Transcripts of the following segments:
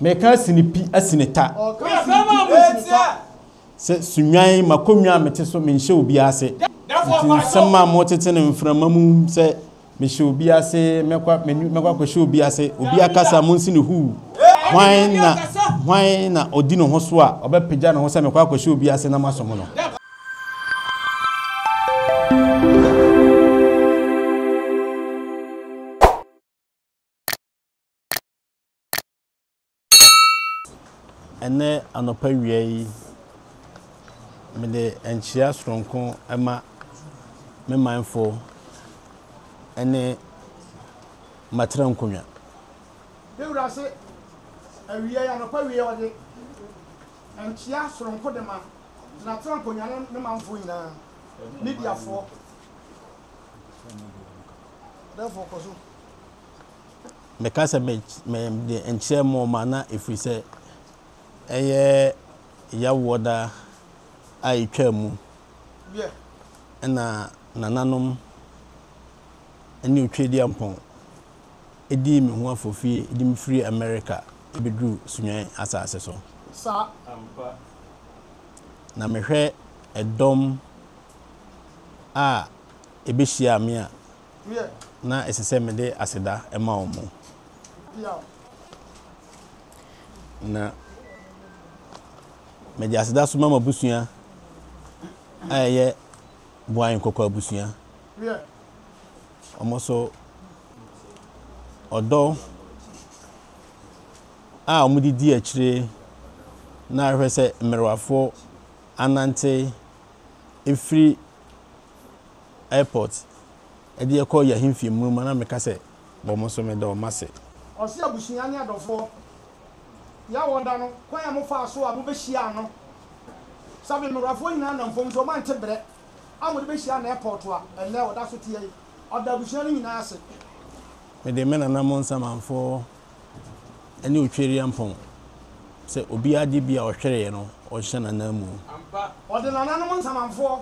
Meka asi ne pi asi ne ta. Ɔka asi ne pi asi ne ta. Sɛ Sunnwan, m'akonnwa a mete so, menhyɛ obi ase. Nti nsɛm a motete no mframa mu sɛ mehyɛ obi ase, mɛkɔ mɛkɔ akɔhyɛ obi ase, obi akasa monsi no huu. Hwan na hwan na ɔdi ne ho so a ɔbɛpagya ne ho sɛ mekɔ akɔhyɛ obi ase na masom no? Ɛnnɛ anɔpa awia yi, mede nkyea soronko ma me manfo ne m'atra nkonnwa. Me wura se awia yi, anɔpa awia yi, ɔde nkyea soronko de ma n'atra nkonnwa ne ne manfo nyinaa, Mediafoɔ. Therefore, kɔ so. Meka sɛ mede nkyerɛ mo ma na ɛfiri sɛ ɛyɛ yawoɔ da a ɛtwaa mu na nananom ne Otwedeampɔn dii me ho afofie de me firii Amerika bɛduruu Sunyani asase so. Na mehwɛ ɛdɔm a ɛbɛhyiaa me a, na ɛsɛ sɛ mede aseda ma wɔn. Na mede aseda nso ma m'abusua a ɛyɛ Boahen Kɔkɔ abusua. Wɔn nso, ɔdɔ a wɔde di akyire na ahwɛ sɛ mmerewafoɔ anante firi airport de yɛkɔ yɛn ahemfie mu no na meka sɛ wɔn nso meda wɔn ase. Ɔse abusua ne adɔfoɔ Yawɔ da no kwan a mofaa so a mobɛhyiaa no Sabe mmerafoɔ nyinaa nam fam nso wɔante brɛ a mode bɛhyiaa no airport a ɛnnɛ ɔda so teɛ yi Ɔda abusua no nyinaa ase. Mede me nananom nsamanfoɔ ne Otweriampɔn sɛ obiara de bi a ɔhwereeɛ no ɔnhyɛ n'ananmu. Ɔde nananom nsamanfoɔ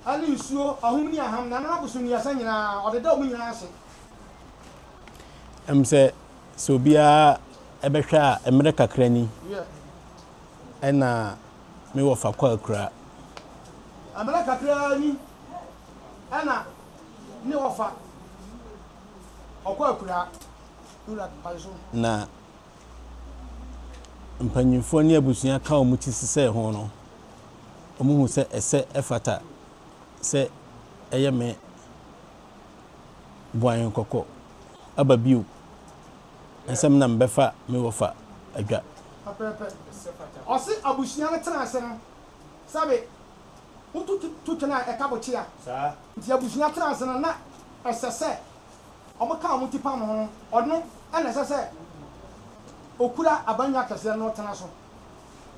ne nsuo, ahum ne aham, nananom abosonnuasa nyinaa, ɔde da wɔn nyinaa ase. Ɛm sɛ, sɛ obiara bɛhwɛ a, mmerɛ kakra ni ɛna me wɔfa kɔ akura. Mmerɛ kakra ni ɛna ne wɔfa ɔkɔ akura. Wura kwan so. Na mpanyinfoɔ ne abusua ka wɔn ti sesɛɛ ho no, wɔhu sɛ ɛsɛ ɛfata sɛ ɛyɛ me boan kɔkɔ aba bio nsɛm na mebɛfa me wɔfa adwa. Pɛpɛɛpɛ. Ɔse abusua no tena ase no sɛbe woto to twene a ɛka bokyea. Nti abusua tena ase no na ɛsɛ sɛ wɔka wɔn ti pam ho no ɔno na ɛsɛ sɛ okura abannwa kɛseɛ no na ɔtena so.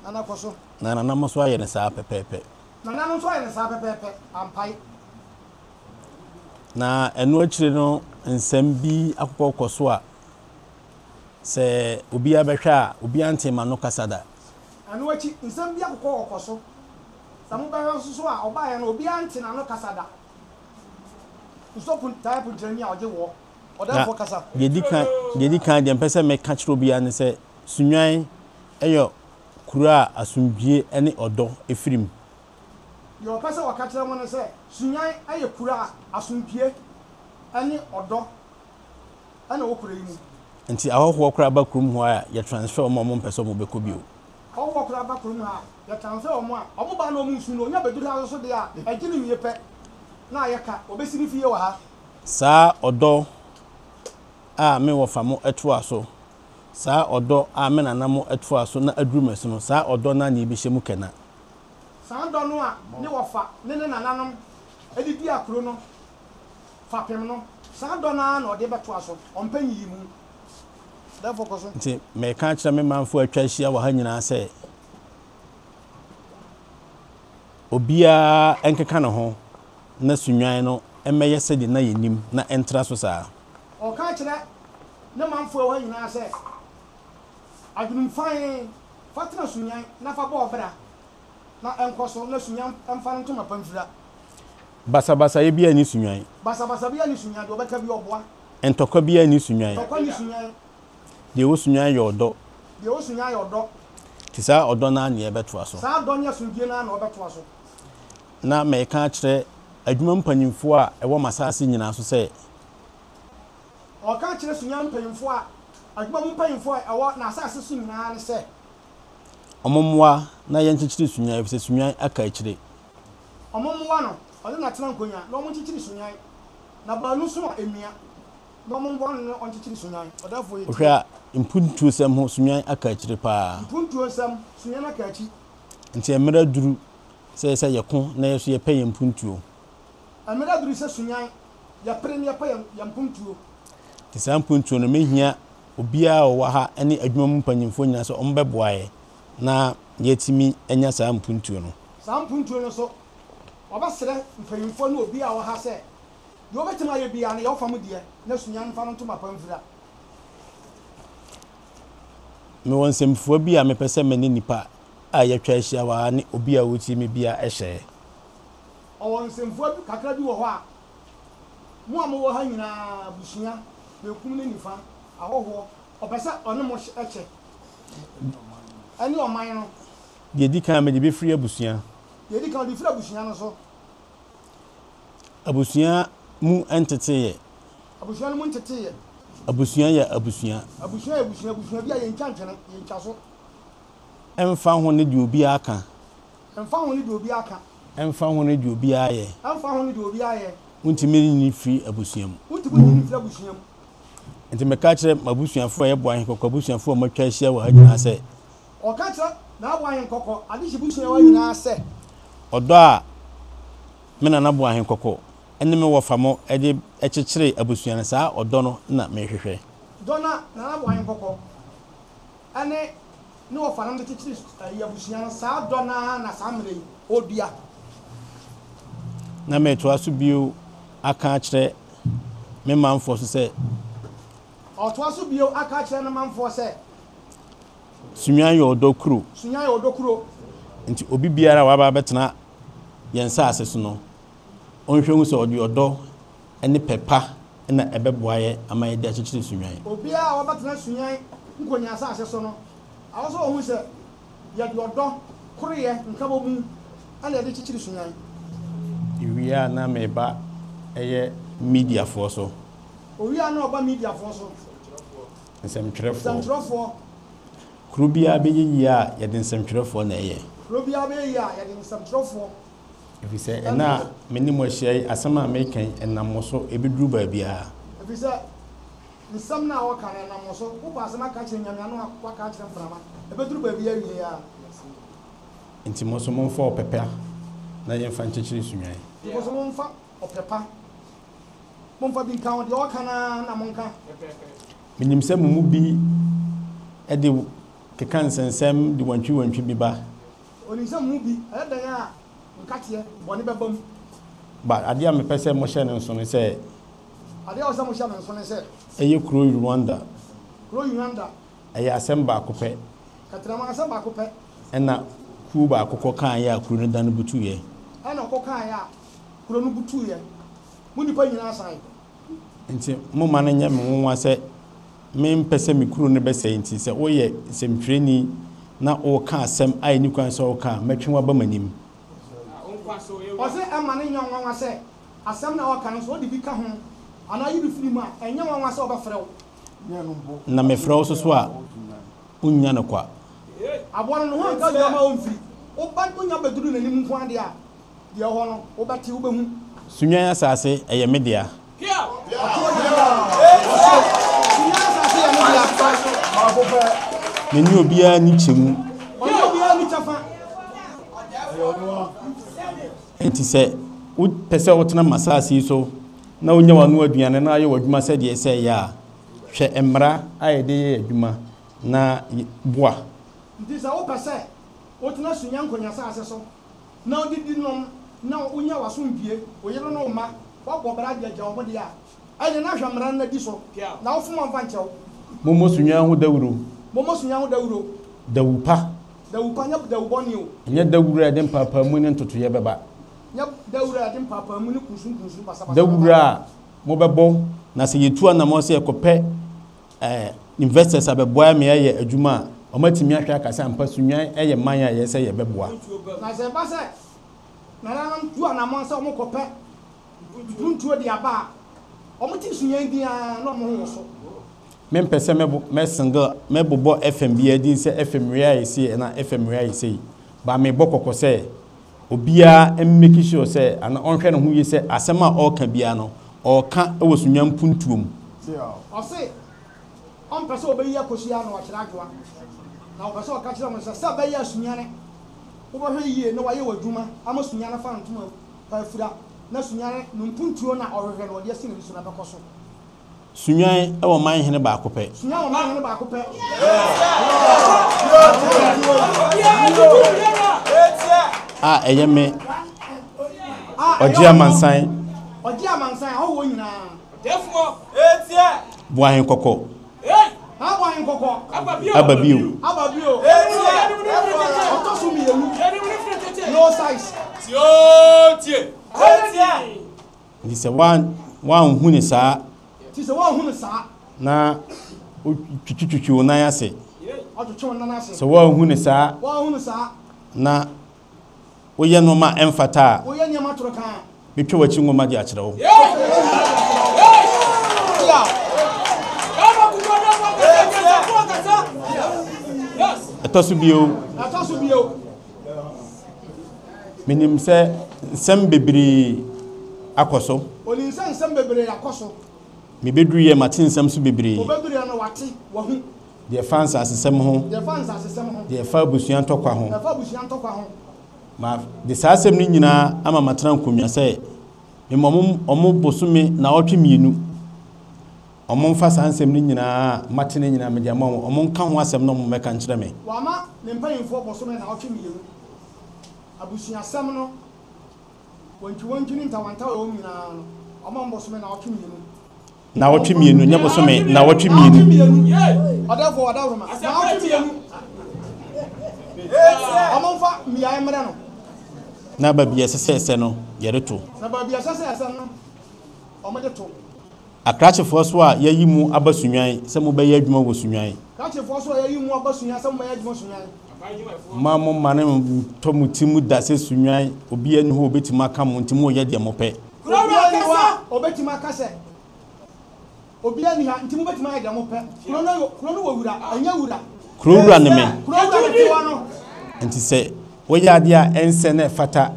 Nana kɔ so. Na Nana mo nso ayɛ no saa pɛpɛɛpɛ. Nana no nso ayɛ no saa pɛpɛɛpɛ, ampae. Na ɛno akyire no nsɛm bi akokɔ kɔ so a, sɛ obiara bɛhwɛ a, obiara ntee m'ano kasa da. Ɛno akyi nsɛm bi akokɔ kɔ so, sɛ mobɛhwɛ nso so a, ɔbaeɛ no obiara nte n'ano kasa da. Nsuo taa punkyerɛni a ɔgye woɔ, Na ɔdɛɛfoɔ kasa. deɛ ɛdi kan, deɛ ɛdi kan deɛ mpɛ sɛ meka kyerɛ obiara ne sɛ, Sunnwan yɛ kuro a asomdwie ne ɔdɔ firi mu. Deɛ ɔpɛ sɛ ɔka kyerɛ mo ne sɛ, Sunnwan yɛ kuro a asomdwie ne ɔdɔ na ɛwɔ kuro yi mu. Nti ahɔhoɔ koraa ba kurom hɔ a, yɛ transfer wɔn a wɔmpɛ sɛ wɔbɛkɔ bio. Ahɔhoɔ koraa ba kurom ha a, yɛ transfer wɔn a wɔba na wɔnsu no, wɔnya bɛduru ha nso deɛ a, ɛgye no wie pɛ na ayɛ ka, wɔbɛsi ne fie wɔ ha. Saa ɔdɔ a me wɔfa mo toa so Saa ɔdɔ a me nana mo toa so na aduru me so no, saa ɔdɔ no ara na yɛbɛhyɛ mu kɛna. Saa dɔ no a ne wɔfa ne ne nananom de dua kuro no fapem no, saa dɔ no ara na ɔde bɛtoa so, ɔmpɛ nyiyimu. Therefore kɔ so. Nti mereka akyerɛ me manfoɔ a atwa ahyia wɔ ha nyinaa sɛ, obiara nkeka ne ho na Sunnwan no mmɛyɛ sɛdeɛ na yɛnim na ɛntra so saa. Ɔka kyerɛ ne manfo a ɛwɔ ha nyinaa sɛ, Adwenem fann, fa tena Sunnyan na fa bɔ ɔbra, na ɛnkɔ so, na Sunnyan mfa no ntoma pa mfira. Basabasayɛ biara nni Sunnyan. Basabasa biara nni Sunnyan, deɛ ɔbɛka biara ɔboa. Ntɔkwa biara nni Sunnyan. Ntɔkwa nni Sunnyan. Deɛ ɛwɔ Sunyani yɛ ɔdɔ. Deɛ ɛwɔ Sunyani yɛ ɔdɔ. Nti saa ɔdɔ no ara na yɛbɛtoa so. Saa dɔ ne asomdwie no ara na wɔbɛtoa so. Na mereka akyerɛ adwuma mpanyimfoɔ a ɛwɔ m'asase nyinaa so sɛ. Ɔreka akyerɛ Sunyani mpanyimfoɔ a, adwuma mu mpanyimfoɔ a ɛwɔ n'asase so nyinaa no sɛ. Wɔmmoa na yɛnkyekyere Sunyani, efisɛ Sunyani aka akyire. Wɔmmoa no, ɔne n'atena nkonya, na wɔnkyekyere Sunyani, na baanu so a emia, na wɔmmoa no na ɔnkyekyere Sunyani. Ɔdɛɛfoɔ yɛ Wohwɛ tie. a, mpuntuosɛm ho, Sunyani aka akyire paa. Mpuntuosɛm, Sunyani aka akyi. Nti mmerɛ aduru sɛ sɛ yɛko na yɛ nso yɛpɛ yɛn mpuntuo. Mmerɛ aduru sɛ Sunyani, yɛpere na yɛpɛ yɛn yɛn mpuntuo. Nti saa mpuntuo no, mɛhia obiara a ɔwɔ ha ne adwuma mu mpanyinfoɔ nyinaa sɛ wɔbɛboa yɛ na yɛatumi anya saa mpuntuo no. Saa mpuntuo no nso, wɔbɛsrɛ mpanyinfoɔ ne obiara a ɔwɔ ha sɛ, deɛ wɔbɛtumi ayɛ biara no, yɛ wo fam deɛ na Sunyani mfa no ntoma pa mfira. Mewɔ nsɛmfua bi a mepɛ sɛ me ne nnipa a yɛatwa ahyia wɔ ha ne obi a ɔretie me biara hyɛ. Ɔwɔ nsɛmfua bi kakra bi wɔ hɔ a mo a mowɔ ha nyinaa, abusua, benkum ne nifa, ahɔhoɔ, ɔpɛ sɛ ɔne mo kyɛ, ɛne ɔman no. Deɛ ɛdi kan, mede bɛfiri abusua. Deɛ ɛdi kan, ɔde firi abusua no so. Abusua mu nteteeɛ. Abusua no mu nteteeɛ. Abusua yɛ abusua. Abusua yɛ abusua, abusua bi a yɛntwa ntwene, yɛntwa so. Ɛmfa ho ne deɛ obiara ka. Ɛmfa ho ne deɛ obiara ka. Ɛmfa ho ne deɛ obiara yɛ. Ɛmfa ho ne deɛ obiara yɛ. Wontumi nyi mfiri abusua mu. Wontumi nyi mfiri abusua mu. Nti meka kyerɛ m'abusuafoɔ a ɛyɛ Boahenkɔkɔ abusuafoɔ a wɔatwa ahyia wɔ ha nyinaa sɛ. Ɔka kyerɛ n'Aboahenkɔkɔ adehye busuawa nyinaa sɛ. Ɔdɔ a me nana Boahenkɔkɔ ne me wɔfa mo de kyekyeree abusua no, saa ɔdɔ no na mehwehwɛ. Dɔ no a Nana Boahenkɔkɔ ne ne wɔfanom de kyekyere ayi abusua no, saa dɔ no ara na saa mmerɛ yi ɔredua. Na meretoa so bio aka akyerɛ me manfoɔ nso sɛ. Ɔretoa so bio aka akyerɛ ne manfoɔ sɛ. Sunyani yɛ ɔdɔ kuro. Sunyani yɛ ɔdɔ kuro. Nti obi biara a waba abɛtena yɛn nsaase so no, ɔnhwɛ hu sɛ ɔde ɔdɔ ne pɛ pa na ɛbɛboa yɛn ama yɛde akyekyere Sunyani. Obiara a wabɛtena Sunyani Nkonya asase so no, ɛwɔ sɛ ɔhu sɛ yɛde ɔdɔ, koroyɛ, nkabɔmu na yɛde kyekyere Sunyani. Ewie a na meba ɛyɛ Mediafoɔ so. Owie a na ɔba Mediafoɔ so. Nsɛmtwerɛfoɔ. Nsɛmtwerɛfoɔ. Kuro biara bɛyɛ yie a, yɛde nsɛmtwerɛfoɔ na ɛyɛ. Kuro biara bɛyɛ yie a, yɛde nsɛmtwerɛfoɔ. Ɛfiri sɛ ɛnnɛ a me ne mo ahyia yi, asɛm a mereka yi, ɛnam mo so, ɛbɛduru baabiara. Ɛfiri sɛ nsɛm no a wɔka no, ɛnam mo so. Wopɛ asɛm aka akyerɛ Nyame a, na woaka akyerɛ mframa. Ɛbɛduru baabi awiei ara. Enti mo nso momfa ɔpɛ pa na yɛmfa nkyekyere Sunyani. Enti mo nso momfa ɔpɛ pa. Momfa bi nka ho, deɛ ɔka no ara na monka. Menim sɛ mo mu bi de keka nsɛnsɛm de wantwiwantwi bi ba. Ɔnim sɛ mo mu bi, ɛyɛ dɛn a nkateɛ bɔne bɛba mu. But adeɛ a mepɛ sɛ mohyɛ no nso ne sɛ. Adeɛ a ɛwɔ sɛ mohyɛ no nso ne sɛ. Ɛyɛ kuro Rwanda. Kuro Rwanda. Ɛyɛ asɛm baako pɛ. Kɛtrɛma asɛm baako pɛ. Ɛna kuo baako kɔkaeɛ a kuro no dane butuiɛ. Ɛna ɔkɔkaeɛ a kuro no butuiɛ. Mo nnipa nyinaa san. Enti momma no nyɛ me nwonwa sɛ mempɛ sɛ me kuro no bɛsɛe nti, sɛ woyɛ nsɛmtwerɛni na woreka asɛm a ɛnni kwan sɛ woka a, mɛtwe wo aba m'anim. Ɔse ɛmma no nyɛ nwanwa sɛ asɛm no a ɔka no sɛ ɔde bi ka ho anaa ɔyi bi firi mu a, ɛnyɛ nwanwa sɛ ɔbɛfrɛ wo. Na mefrɛ wo nso so a, wonnya no kwa. Aboa no, ne ho anka dua ma ɔmfiri. Woba, wonya bɛduru n'anim nko ara deɛ a, Deɛ ɛwɔ hɔ no, wobɛte, wobɛhu. Sunyani asase, ɛyɛ me dea. Sunyani asase yɛ me dea. Me ne obiara nni kyɛmu. Ɔne obiara nni kyɛfa. Enti sɛ wopɛ sɛ wotena m'asase yi so na wonya w'ano aduane na ayɛ w'adwuma sɛdeɛ ɛsɛ yɛ a, hwɛ mmara a yɛde yɛ adwuma na boa. Nti sɛ wopɛ sɛ wotena Sunyani Nkonya asase so na wodidi nom na wunya w'asomdwoe, wo yere ne wo mma, woabɔ bra de agya wɔn de a, ɛnde na hwɛ mmara no na di so, na wo fom a ɔmfa nkyɛ wo. Mommɔ sunnwan ho dawuro. Mommɔ sunnwan ho dawuro. Dawu pa. Dawu pa, nyɛ dawu bɔne o. Nyɛ dawuro a ɛde mpaapaamu ne ntotoeɛ bɛba. Nyɛ dawuro a ɛde mpaapaamu ne kunsunkunsun basabasa bɛba. Dawuro a mobɛbɔ, na sɛ yɛtu anammɔn sɛ yɛkɔpɛ ɛɛ. investors abɛboa me ayɛ adwuma a, wɔatumi ahwɛ aka sɛ ampa Sunyani yɛ man a ɛyɛ sɛ yɛbɛboa. Na sɛ ɛba sɛ nananom tu anammɔn sɛ wɔrekɔpɛ mpuntuo de aba a, wɔte Sunyani din ara na wɔn ho woso. Mempɛ sɛ mɛbo mɛ single mɛbobɔ FM biara din sɛ FM wei ayɛ sei anaa FM wei ayɛ sei, but mebɔ kɔkɔ sɛ obiara mmake sure sɛ anaa ɔnhwɛ ne ho yie sɛ asɛm a ɔreka biara no, ɔreka wɔ Sunya mpuntuo mu. Ɔse ɔmpɛ sɛ ɔbɛyi akosua na wakyerɛ adwoa, na ɔpɛ sɛ ɔka kyerɛ mo sɛ, sɛ ɛbɛyɛ a Sunyani wobɛhwɛ yie na wayɛ w'adwuma ama Sunyani afa ntoma pa afira na Sunyani no mpuntuo no a ɔhwehwɛ no ɔde asi n'ani so no ɛbɛkɔ so. Sunyan wɔ man hene baako pɛ. Sunyan wɔ man hene baako pɛ. A ɛyɛ me. Ɔgye amansan. Ɔgye amansan ahɔhoɔ nyinaa. Boahen kɔkɔ. Aboahen kɔkɔ. Aba bio. Aba bio. Ɔtɔ so mmienu. No size. Nti sɛ woanhu no saa. Nti sɛ woanhu no saa. Na wotwitwitwi wo nan ase. Ɔtwetwe wo nan ase. Sɛ woanhu no saa. Woanhu no saa. Na woyɛ nneɛma a ɛmfata a. Woyɛ nneɛma toro kan a. Metwa w'akyi nwoma de akyerɛ wo. Ɛtɔ so bio. Ɛtɔ so bio. Menim sɛ nsɛm bebree akɔ so. Onim sɛ nsɛm bebree akɔ so. Mebeduruiɛ mate nsɛm so bebree. Obeduruiɛ no wate, wahu. Deɛ ɛfa nsasesɛm ho. Deɛ ɛfa nsasesɛm ho. Deɛ ɛfa abusua ntɔkwa ho. Deɛ ɛfa abusua ntɔkwa ho. Ma de saa asɛm no nyinaa ama matena nkonnwa sɛ mema wɔn wɔn bosome naawɔtwe mmienu. Wɔmfa saa nsɛm no nyinaa a mate no nyinaa mede ama wɔn, wɔnka ho asɛm na wɔmmɛka nkyerɛ me. Wama ne mpanyimfoɔ bosome naawɔtwe mmienu. Abusuasɛm no, wantwiwantwi ne ntawantawa a ɛwɔ mu nyinaa no, wama wɔn bosome naawɔtwe mmienu. Naawɔtwe mmienu, nyɛ bosome, naawɔtwe mmienu. Naawɔtwe mmienu, ɔdɛfoɔ ɔdawuruma, naawɔtwe mmienu. Wɔmfa mmeae mmrɛ no. Na baabi a ɛsɛ sɛ ɛsɛ no, yɛde to. Na baabi a ɛsɛ sɛ ɛsɛ no, wɔde to. Akrakyefoɔ so a yɛayi mo aba Sunyani sɛ mobɛyɛ adwuma wɔ Sunyani. Krakyefoɔ so a yɛayi mo aba Sunyani sɛ mobɛyɛ adwuma Sunyani. Mma mo mmane ntɔ mo ti mu da sɛ Sunyani, obiara nni hɔ a ɔbɛtumi aka mo nti moreyɛ deɛ mopɛ. Obiara nni hɔ a ɔbɛtumi aka sɛ, Obiara nni ha nti mobɛtumi ayɛ deɛ mopɛ. Kuro no kuro no wɔ wura, ɛnyɛ wura. Kuro wura ne me. Kuro wura ne kewa no. Nti sɛ woyɛ adeɛ a ɛnsɛ na ɛfata.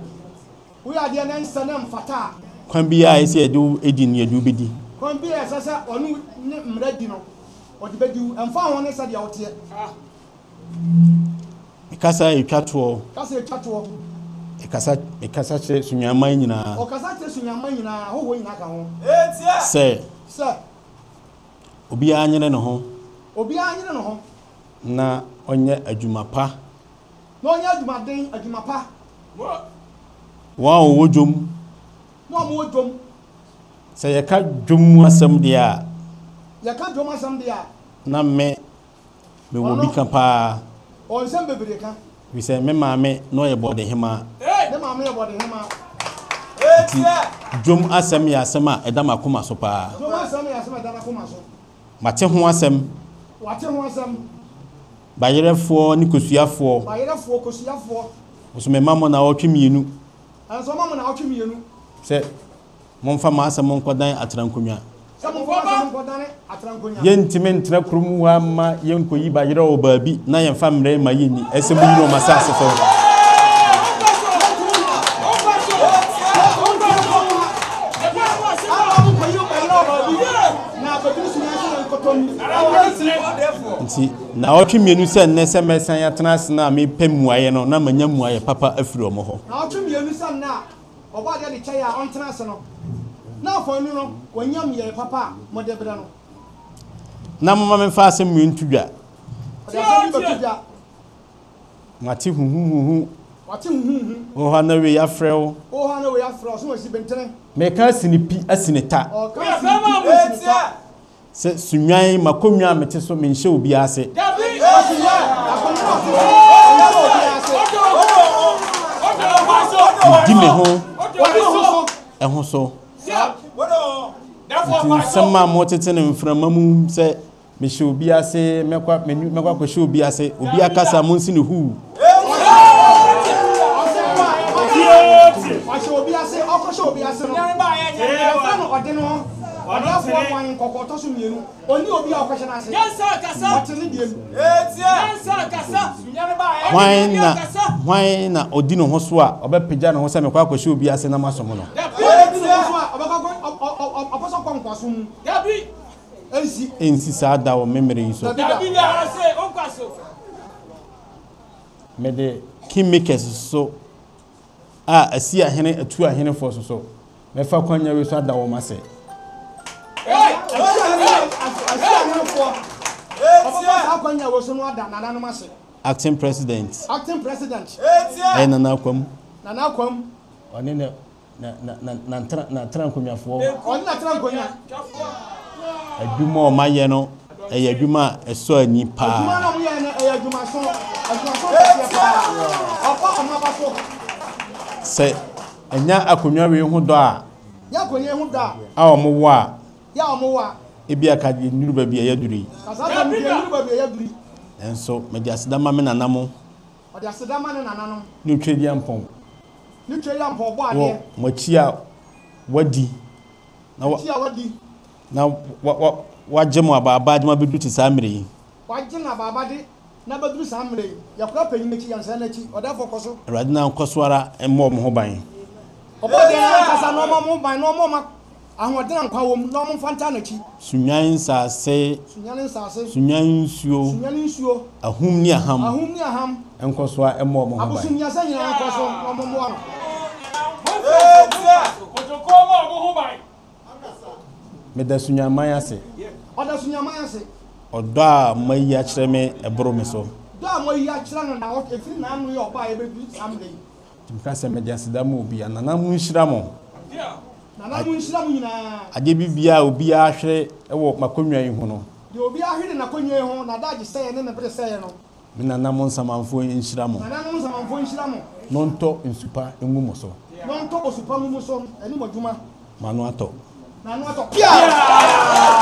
Woyɛ adeɛ na ɛnsɛ na ɛmfata a. Kwan biara a ɛsɛ sɛ yɛde wo di no, yɛde wo bɛdi. Kwan biara a ɛsɛ sɛ ɔne wo ne mmara di no, ɔde bɛdi wo, ɛmfa ho ne sɛdeɛ woteɛ. Me kasa a ɛtwa toɔ. Kasa a ɛtwa toɔ. Mekasa, mekasa kyerɛ Sunyaniman nyinaa. Ɔkasa kyerɛ Sunyaniman nyinaa, ahɔhoɔ nyinaa ka ho. Sɛ. Sɛ. Obiara nyere ne ho. Obiara nyere ne ho. Na ɔnyɛ adwuma pa. Na ɔnyɛ adwumaden, adwuma pa. Wɔn a wɔwɔ dwom. Mo a mowɔ dwom. Sɛ yɛka dwom mu asɛm deɛ a. Yɛka dwom asɛm deɛ a. Na me, mewɔ bi ka paa. Ɔwɔ nsɛm bebree ka. Ɛfiri sɛ me maame na ɔyɛ bɔɔdehemaa. Ne maame yɛ bɔɔdehemaa. Nti dwom asɛm yɛ asɛm a ɛda m'akoma so paa. Dwom asɛm yɛ asɛm a ɛda n'akoma so. Mate ho asɛm. Wate ho asɛm. Bayerɛfoɔ ne kosuafoɔ. Bayerɛfoɔ, kosuafoɔ. Nso mema mo naawɔtwe mmienu. Nso ɔma mo naawɔtwe mmienu. Sɛ momfa m'asɛm nkɔdan aterankonwa. Sɛ momfa m'asɛm nkɔdane aterankonwa. Yɛntumi ntena kurom ha mma yɛnkɔyi bayerɛ wɔ baabi na yɛmfa mmrɛ mma yɛnni. Ɛsɛ moyi no wɔ m'asase so. Nti naawɔtwe mmienu sɛ nnɛ sɛ mɛsan atena ase na mepɛ mmuaeɛ no na manya mmuaeɛ papa afiri wɔn hɔ. Naawɔtwe mmienu sɛ nnɛ a Ɔbɔadeɛ de kyɛeɛ a ɔntena ase no, na afanu no wanya mmuaeɛ papa a mode brɛ no. Na momma memfa asɛm wei nto dwa. Ɔde asɛm bi bɛto dwa. Mate huhuhuhu. Wate huhuhuhu. Wɔ hɔ a na wei afrɛ wo. Wɔ hɔ a na wei afrɛ wo, so wasi bentene. Meka asi ne pi asi ne ta. Ɔka asi ne pi asi ne ta. Sɛ Sunyani, m'akonnwa a mete so, menhyɛ obiara ase. Medi me ho ho so. Nti nsɛm a motete no mframa mu sɛ. Mehyɛ obi ase, mɛkɔ mɛkɔ akɔhyɛ obi ase. Obi akasa, monsi no huu. Ɔhyɛ obi ase, ɔkɔhyɛ obi ase no, yɛfrɛ no ɔde no ho. Ɔdɛɛfoɔ kwan nkɔkɔ ɔtɔ so mmienu. Ɔnni obi a ɔkɔhyɛ no ase. Ɔte ne deɛ mu. Hwan na hwan na ɔdi ne ho so a ɔbɛpagya ne ho sɛ mekɔ akɔhyɛ obi ase na masom no? Ɔdi ne ho so a ɔbɛkɔ akɔ ɔpɛ sɛ ɔkɔ nkoasom mu. Ɛnsi. Ɛnsi saa da wɔ me mmerɛ yi so. Mede kingmakers so a asi ahene atu ahenefoɔ so so mɛfa kwanya wei so ada wɔn ase. Acting president. Acting president. Ɛyɛ Nana Akwam. Nana Akwam. Ɔne ne Na na na na n'atena nkonnwafoɔ. Ɔne n'atena nkonnwa. Adwuma a wɔayɛ no ɛyɛ adwuma a ɛsɔ ani paa. Adwuma no a wɔyɛ no ɛyɛ adwumaso adwumaso kɛseɛ paa. Ɔbɔ wɔn aba so. Sɛ ɛnya akonnwa wei ho dɔ a. Nya akonnwa yi ho dɔ a. A wɔwɔ a. Yɛ a wɔwɔ a. Ebi a ka yɛnnuru baabi a yɛaduru yi. Ka saa asɛm yi yɛnnuru baabi a yɛaduru yi. Nanso mede aseda ma me nananom. Ɔde aseda ma ne nananom. Ne Otwedeampɔn. Ne Tweampɔn bɔ adeɛ. Wɔ mo akyi a wadi. Na wa. Akyi a wadi. Na wa wa wagye mo abaaba de mo abɛduru te saa mmerɛ yi. Wagye no abaaba de no abɛduru saa mmerɛ yi. Yɛkora panyin akyi, yɛnsɛe n'akyi. Ɔdɛɛfoɔ kɔ so. Awurade na nkɔ so ara mmɔ wɔn ho ban. Ɔbɔ deɛ ankasa na ɔmmɔ wɔn ho ban na ɔmmɔ wɔn Ahoɔden a nkwa wom na wɔmfa ntaa n'akyi. Sunnwan nsase. Sunnwan nsase. Sunnwan nsuo. Sunnwan nsuo. Ahum ne aham. Ahum ne aham. Nkɔ so ara mmɔ wɔn ho ban. Abosom-nyansa nyinaa nkɔ so na wɔmmoa no. Meda Sunnwanman ase. Ɔda Sunnwanman ase. Ɔdɔ a moayi akyerɛ me ɛboro me so. Dɔ a moayi akyerɛ no na ɛfiri n'ano yi a ɔbaeɛ bɛduru saa mmerɛ yi. Meka sɛ mede aseda ma obi a, Nana monhyira mo. Nana monhyira mo nyinaa. Adeɛ bi biara a obiara hwere wɔ m'akonnwa yi ho no. Deɛ obiara hwere n'akonnwa yi ho, n'adaagye sɛeɛ ne ne bere sɛeɛ no. Me nana mo nsamanfoɔ nhyira mo. Nananom nsamanfoɔ nhyira mo. Na ɔntɔ nsu pa ngu mo so. Na ɔntɔ osu pa ngu mo so, ɛne mo adwuma. M'ano atɔ. N'ano atɔ piaa!